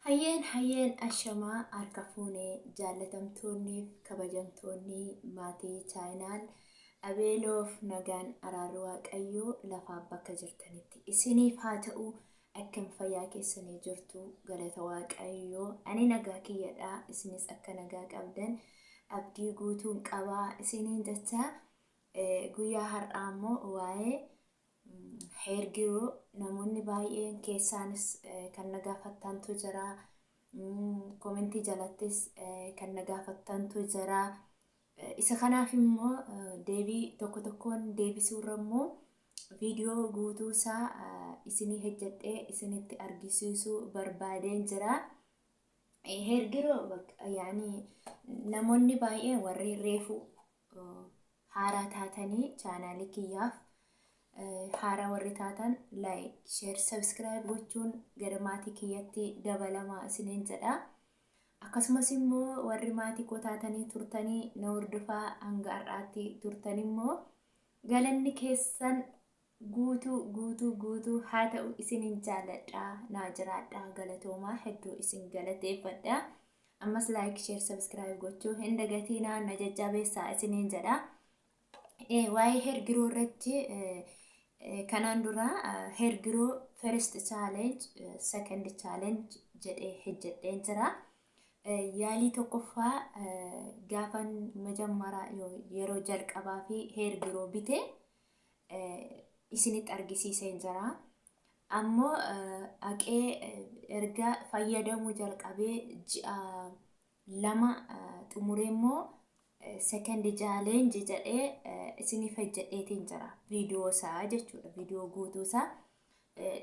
Hayyeen hayyeen ashamaa harka fuunee jaallatamtoonniif kabajamtoonni maatii chaayinaal Abeeloof nagaan araarri Waaqayyoo lafaaf bakka jirtanitti isiniif haa ta'u. Akkam fayyaa keessanii jirtu? Galata Waaqayyoo ani nagaa kiyyadha, isinis akka nagaa qabdan abdii guutuun qabaa isiniin jecha. Guyyaa har'aa immoo waa'ee Hair Grow namoonni baay'een keessaanis kan na gaafattantu jira. Komentii jalattis kan na gaafattantu jira. Isa kanaaf immoo deebii tokko tokkoon deebisuurra immoo viidiyoo guutuu isaa isinii hojjedhee isinitti argisiisuu barbaadeen jira. Hair Grow yaani namoonni baay'een warri reefu haaraa taatanii chaanaalii kiyyaaf haaraa warri taatan like, share, subscribe gochuun gara maatii kiyyatti dabalamaa isiniin jedha. Akkasumas immoo warri maatii koo taatanii turtanii na hordofaa hanga har'aatti turtan immoo galanni keessan guutuu guutuu guutuu haa ta'u, isinin jaalladha, naa jiraadha, galatoomaa, hedduu isin galateeffadha. Ammas like, share, subscribe gochuu hin dagatiinaa, na jajjabeessaa isiniin jedha. Waa'ee Hair Grow irratti kanaan dura Hair Grow first challenge, second challenge jedhee hojjedheen jira. Yaalii tokkoffaa gaafan majammaraa yeroo jalqabaa fi Hair Grow bite isinitti argisiiseen jira. Ammoo haqee erga fayyadamuu jalqabee ji'a 2 xumuree immoo second challenge jedhee isiniif hojjedheetiin jira. Viidiyoo isaa jechuudha. Viidiyoo guutuu isaa.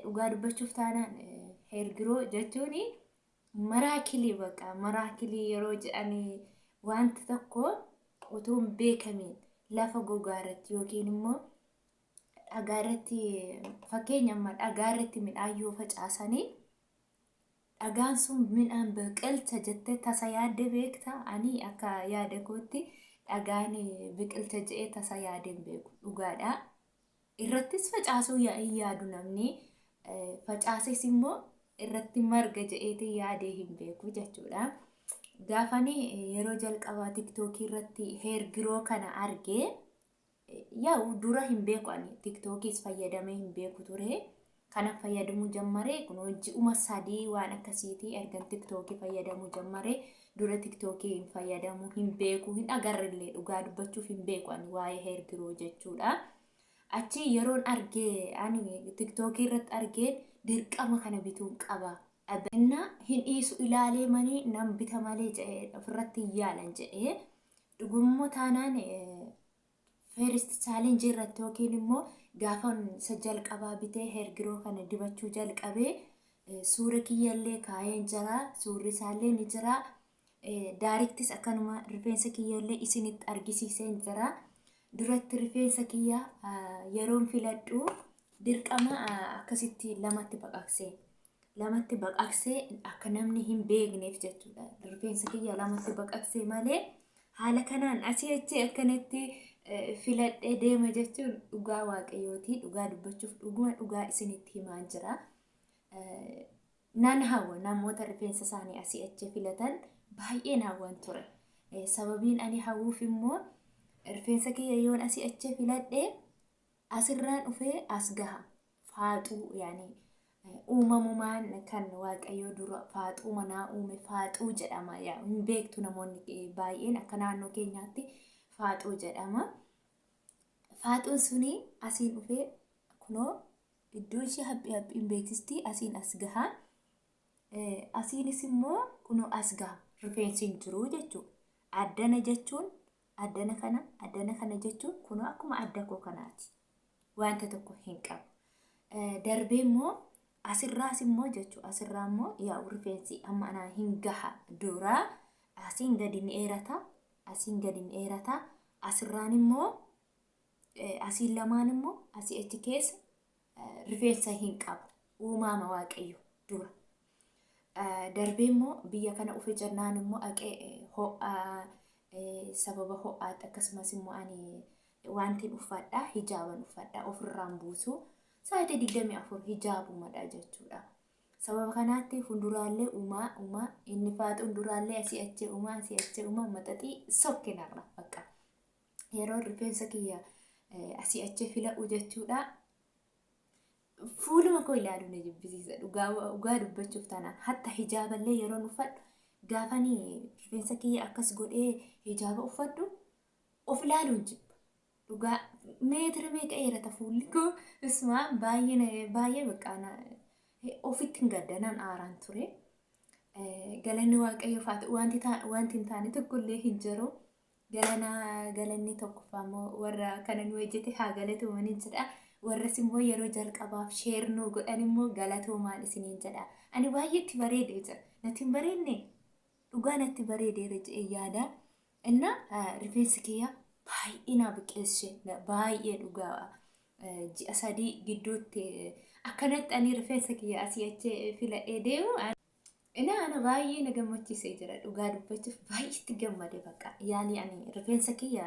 Dhugaa dubbachuuf taanaan Hair Grow jechuun maraakilii, baqa maraakilii yeroo jedhanii wanta tokko utuu hin beekamiin lafa gogaa irratti yookiin immoo dhagaa irratti, fakkeenya amma dhagaa irratti midhaan yoo facaasanii dhagaan sun midhaan biqilcha jettee tasa yaadde beekta? Ani akka yaada kootti dhagaan biqilcha jedhee tasa yaadee hin beeku, dhugaadha. Irrattis facaasuu hin yaadu, namni facaases immoo irratti marga jedheetii yaadee hin beeku jechuudha. Gaafani yeroo jalqabaa TikTokii irratti Hair Grow kana argee, yaa'u dura hin beeku, ani TikTokiis fayyadamee hin beeku ture. Kana fayyadamuu jammaree kun ji'uma 3 waan akkasiitii ergan TikTokii fayyadamuu jammaree. Dura TikTokii hin fayyadamuu, hin beeku, hin agarrellee, dhugaa dubbachuuf hin beeku ani waa'ee Hair Grow jechuudha. Achi yeroon argee, ani TikTokii irratti argeen dirqama kana bituun qaba. Inna hin dhiisu, ilaalee manii nan bita malee jedhee ofirratti hin yaalan jedhee, dhugummoo taanaan first challenge irratti yookiin immoo gaafa isa jalqabaa bitee Hair Grow kana dibachuu jalqabee suura kiyyallee kaayeen jira, suurri isaallee ni jira. Daariktis akkanuma rifeensa kiyyallee isinitti argisiiseen jira. Duratti rifeensa kiyya yeroon filadhu dirqama akkasitti lamatti baqaqsee lamatti baqaqsee akka namni hin beekneef jechuudha. Rifeensa kiyya lamatti baqaqsee malee haala kanaan asii achi akkanatti filadhee deema jechuun dhugaa Waaqayyooti. Dhugaa dubbachuuf dhuguma dhugaa isinitti himaan jira. Nan hawwa, namoota rifeensa isaanii asii achi filatan baay'een hawwan ture. Sababiin ani hawwuuf immoo rifeensa kiyya yoon asii achi filadhe asirraan dhufee as gaha. Faaxuu yaani uumamumaan kan Waaqayyoo dura faaxuu manaa uume faaxuu jedhama. Hin beektu namoonni baay'een, akka naannoo keenyaatti faaxuu jedhama. Faaxuun suni asiin dhufee kunoo iddoo ishee haphii haphiin beeksisti, asiin as gaha. Asiinis immoo kunoo as gaha. Rifeensi hin jiru jechuudha. Addana jechuun addana kana, addana kana jechuun kunoo akkuma adda koo kanaati. Wanta tokko hin qabu. Darbee immoo asirraas immoo jechuudha. Asirraa immoo yaa'u rifeensi amma anaa hin gaha, duraa asiin gadi ni dheerata. Asiin gadi ni dheerata. Asirraan immoo asiin lamaan immoo asii achi keessa rifeensa hin qabu. Uumaama Waaqayyo dura. Darbee immoo biyya kana ufe jennaan immoo aqee ho'aa, sababa ho'aatti akkasumas immoo ani wantiin uffadha, hijaaban uffadha, ofirraan buusu, sa'aatii 24 hijaabumadha jechuudha. Sababa kanaatti funduraallee uumaa uumaa inni faaxuun duraallee asii achi uumaa asii achi uumaa maxaxii sokkinarra bakka. Yeroo rifeensa kiyya asii achi fila'u jechuudha. Fuuluma koo ilaaluu na jibbisiisa dhugaa dubbachuuf taanaan hatta hijaaballee yeroon uffadhu gaafanii rifeensa kiyya akkas godhee hijaaba uffadhu of ilaaluun jibba. Dhugaa meetira meeqa dheerata fuulli koo isuma baay'ee baay'ee baqqaana ofitti hin gaddanaan aaraan ture. Galanni Waaqayyoof haa ta'u wanti hin taane tokkollee hin jiru. Galana galanni tokkoffaa immoo warra kana nu hojjete haa galatoomanin jedha. Warras immoo yeroo jalqabaaf share nu godhan immoo galatoomaan isiniin jedha. Ani baay'ee itti bareedee jira. Natti hin bareedne? Dhugaa natti bareedeera jedhee yaada. Inna rifeensi kiyya baay'ee naa biqilche baay'ee dhugaa ji'a 3 gidduutti akkanatti ani rifeensa kiyya asii achi filadhee deemu. Ina ana baay'ee na gammachiisee jira dhugaa dubbachuuf baay'ee itti gammade bakka yaalii ani rifeensa kiyya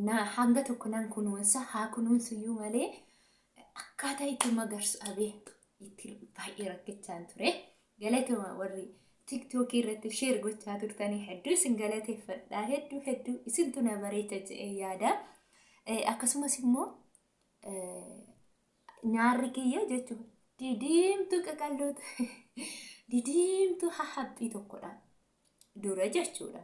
na hanga tokko nan kunuunsa haa kunuunsuyyuu malee akkaataa itti magarsu dhabee itti baay'ee rakkachaan ture. Galatoma warri tiktookii irratti sheer gochaa turtanii hedduu isin galateeffadha hedduu hedduu isintu na bareecha jedhee yaada. Akkasumas immoo nyaarri kiyya jechuun didiimtuu qaqalloota didiimtuu hahaphii tokkodha dura jechuudha.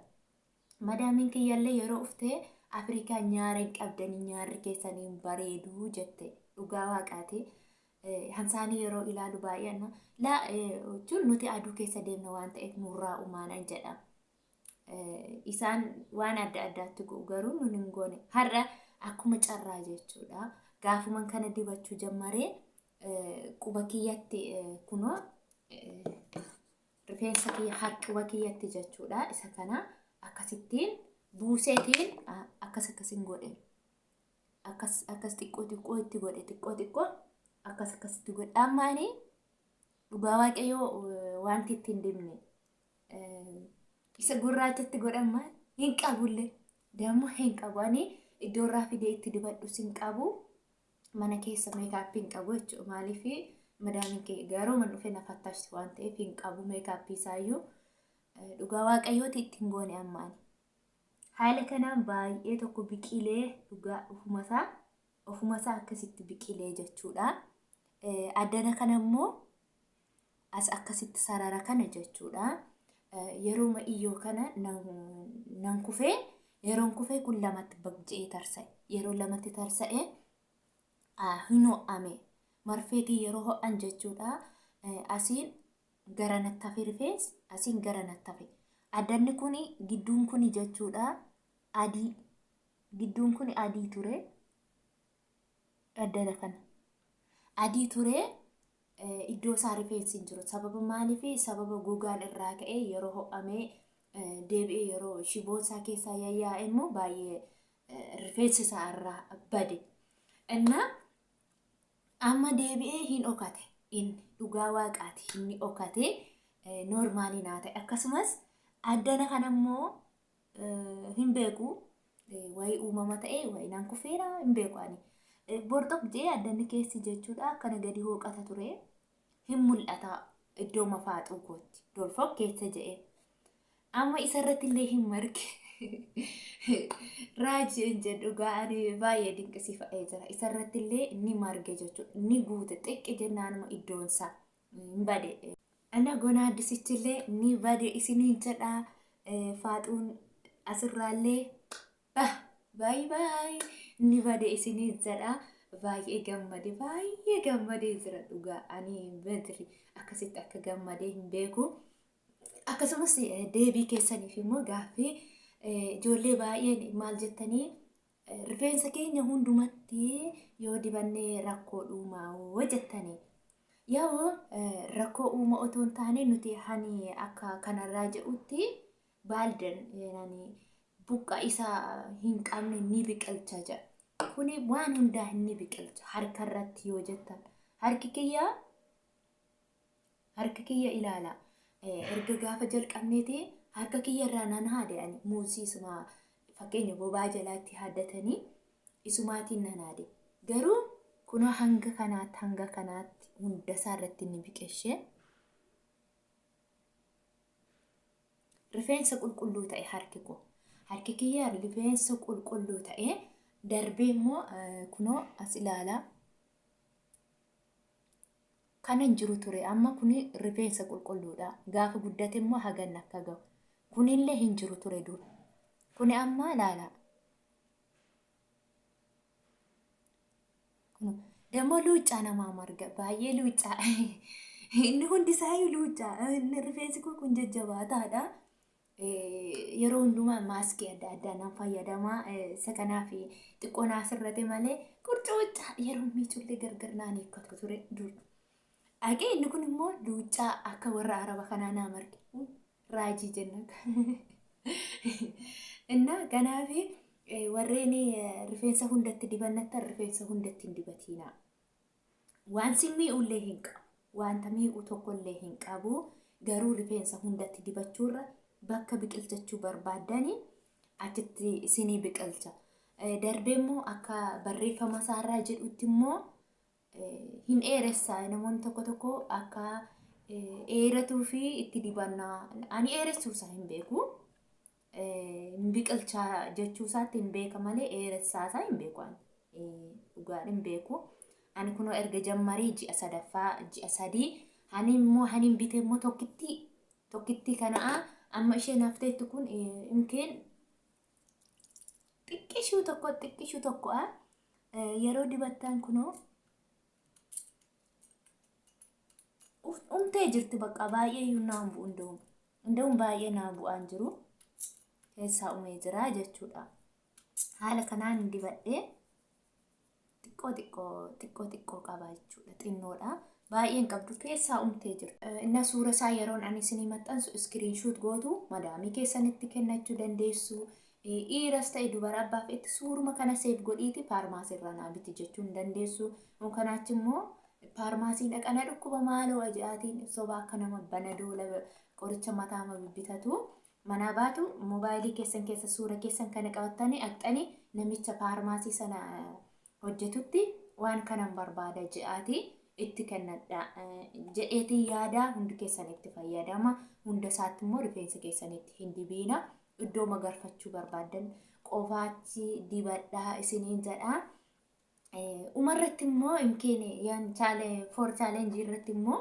Madaamiin kiyyallee yeroo uftee Afrikaa nyaara hin qabdanii nyaarri keessanii hin bareeduu jette dhugaa waaqaati. Hansaanii yeroo ilaalu baay'ee laa jechuun nuti aduu keessa deemna waan ta'eef nurraa uumaanan jedha. Isaan waan adda addaatti go'u garuu nun hin goone. Har'a akkuma carraa jechuudha. Gaafuman kana dibachuu jammaree quba kiyyatti kunoo rifeensa kiyya harquba kiyyatti jechuudha. Isa kana akkasittiin buuseetiin akkas akkasin godhe. Akkas akkas xiqqoo xiqqoo itti godhe xiqqoo xiqqoo akkas akkasitti godhe. Amma ani dhugaa waaqayyoo wanti itti hin dibne isa gurraachatti godhan maal hin qabullee damma hin qabu ani iddoo irraa fidee itti dibadhus hin qabu mana keessa meekaappii hin qabu jechuudha maaliif madaamiin kee garuu man dhufe na fattashti waan ta'eef hin qabu meekaappii isaayyuu dhugaa waaqayyooti itti hin goone amma ani haala kanaan baay'ee tokko biqilee dhugaa ofumasaa ofumasaa akkasitti biqilee jechuudha addana kana immoo as akkasitti sarara kana jechuudha. Yeruma iyyoo kana nan kufee yeroon kufee kun lamatti baqja'ee tarsa'e. Yeroo lamatti tarsa'e hin ho'ame. Marfeetii yeroo ho'an jechuudha. Asiin gara natti hafe rifeensi asiin gara natti hafe. Addanni kun gidduun kun jechuudha adii. Gidduun kun adii ture. Addana kana. Adii ture. Iddoo isaa rifeensi hin jiru. Sababa maaliif? Sababa gogaan irraa ka'ee yeroo ho'amee deebi'ee yeroo shiboon isaa keessaa yayyaa'e immoo baay'ee rifeensi isaa irraa bade. Innaa amma deebi'ee hin okate inni dhugaa waaqaati inni okate noormaalii naa ta'e akkasumas addana kana immoo hin beeku wayii uumama ta'e wayii naan kufeera hin beeku ani. Borxoq jee addanni keessi jechuudha akkana gadi hooqata ture hin mul'ata iddoo mafaaxuu kootti dolfoq keessa je'e. Amma isarratti illee hin marge. Raajii hin jedhu dhugaa ani baay'ee dinqisiifadhee jira. Isarratti illee ni marge jechuudha. Ni guute xiqqi jennaanuma iddoonsaa hin bade. Ana gonaa addisichillee ni bade isiniin jedha. Faaxuun asirraallee bah baay baay ni bade isiniin jedha. Baay'ee gammade baay'ee gammadee jira dhugaa ani badri akkasitti akka gammadee hin beeku. Akkasumas deebii keessaniif immoo gaaffii ijoollee baay'een maal jettanii rifeensa keenya hundumatti yoo dibannee rakkoo dhuumaa hoo jettanii. Yaa'u rakkoo uuma otoo hin taane nuti hani akka kanarraa jedhutti baaldan buqqa isaa hin qabne ni biqilcha jedha. Kuni waan hundaa ni biqilcha harka irratti yoo jettan harki kiyyaa Harka kiyya ilaala. Erga gaafa jalqabneeti harka kiyya irraa nan haade ani muuzii isuma fakkeenya bobaa jalaatti haaddatanii isumaatiin nan haade. Garuu Kunoo hanga kanaatti hanga kanaatti hundasaa irratti ni biqilche. Rifeensa qulqulluu ta'e harki koo. Harki kiyya rifeensa qulqulluu ta'e darbee immoo kunoo as ilaalaa. Kanan jiru ture amma kuni rifeensa qulqulluudha. Gaafa guddate immoo hagan akka gahu. Kunillee hin jiru ture dur. Kuni amma ilaalaa. Dammoo luuccaa namaa marga baay'ee luuccaa. Inni hundi isaayyuu luuccaa. Inni rifeensi koo kun jajjabaataadha. Yeroo hundumaa maaskii adda addaa nan fayyadama. Isa kanaaf xiqqoo naa sirrate malee qurcuuccaa yeroo miicullee gargar naan hiikkatu ture dur. Dhaqee inni kun immoo luuccaa akka warra araba kanaa naa marge. Raajii jenna. Innaa kanaaf warreen rifeensa hundatti dibannattan rifeensa hundatti hin dibatiinaa. Waan si mi'ullee hin qabu. Wanta mi'u tokkollee hin qabu. Garuu rifeensa hundatti dibachuurra bakka biqilchachuu barbaaddani achitti isinii biqilcha. Darbee immoo akka barreeffama isaarraa jedhutti immoo hin dheeressa. Namoonni tokko tokko akka dheeratuu fi itti dibannaa. Ani dheeressuu isaa hin beeku. Hin biqilchaa jechuu isaatti hin beeka malee dheeressaa isaa hin beeku ani. Dhugaan hin beeku. Ani kunoo erga jammaree ji'a sadaffaa ji'a sadii hani immoo hani bite immoo tokkittii tokkittii kanaa amma isheen hafteettu kun imkeen xiqqishuu tokko xiqqishuu tokko'a. Yeroo dibattan kunoo umtee jirti bakka baay'ee iyyuu naan bu'u hunda'uun. Hunda'uun baay'ee naa bu'aan jiru. Keessaa umee jira jechuudha. Haala kanaan dibadhee xiqqoo xiqqoo xiqqoo xiqqoo qaba jechuudha. Xinnoodha. Baay'een qabdu keessaa umtee jirti. Inna suura isaa yeroon ani isinii maxxansu iskiriinshuut gootu madaamii keessanitti kennachuu dandeessu. Dhiiras ta'e dubara abbaa fe'etti suuruma kana seef godhiiti faarmaasii irraa naa biti jechuu hin dandeessu. Kanaachi immoo faarmaasiin dhaqana dhukkuba maaloo aji'aatiin soba akka nama banadoola qoricha mataama bibbitatu. Manaa baatu moobaayilii keessan keessa suura keessan kana qabattanii dhaqxanii namicha faarmaasii sana hojjetutti waan kanan barbaada je'aati itti kennadha jedheetiin yaada hundi keessan itti fayyadama. Hunda isaatti immoo rifeensa keessanitti hin dibiina. Iddoo magarfachuu barbaaddan qofaatti dibadhaa isiniin jedha. Umarratti immoo imkeen yan foor chaalenjii irratti immoo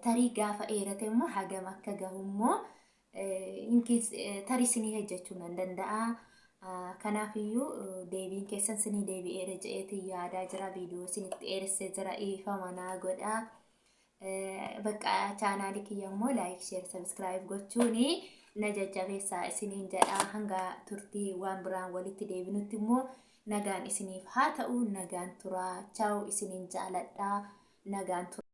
tarii gaafa dheerate immoo hagam akka gahu immoo tarii isinii hojjechuu nan danda'a. Kanaafiyyuu deebiin keessan isinii deebi'eera jedheetiin yaadaa jira. Viidiyoo isinitti dheeressee jira. Dhiifama naa godhaa. Bakka chaanaalii kiyya immoo laayik, sheer, sabiskiraayib gochuun na jajjabeessaa isiniin jedha. Hanga turtii waan biraan walitti deebinutti immoo nagaan isiniif haa ta'u. Nagaan turaa. Chaawu isiniin jaaladha. Nagaan turaa.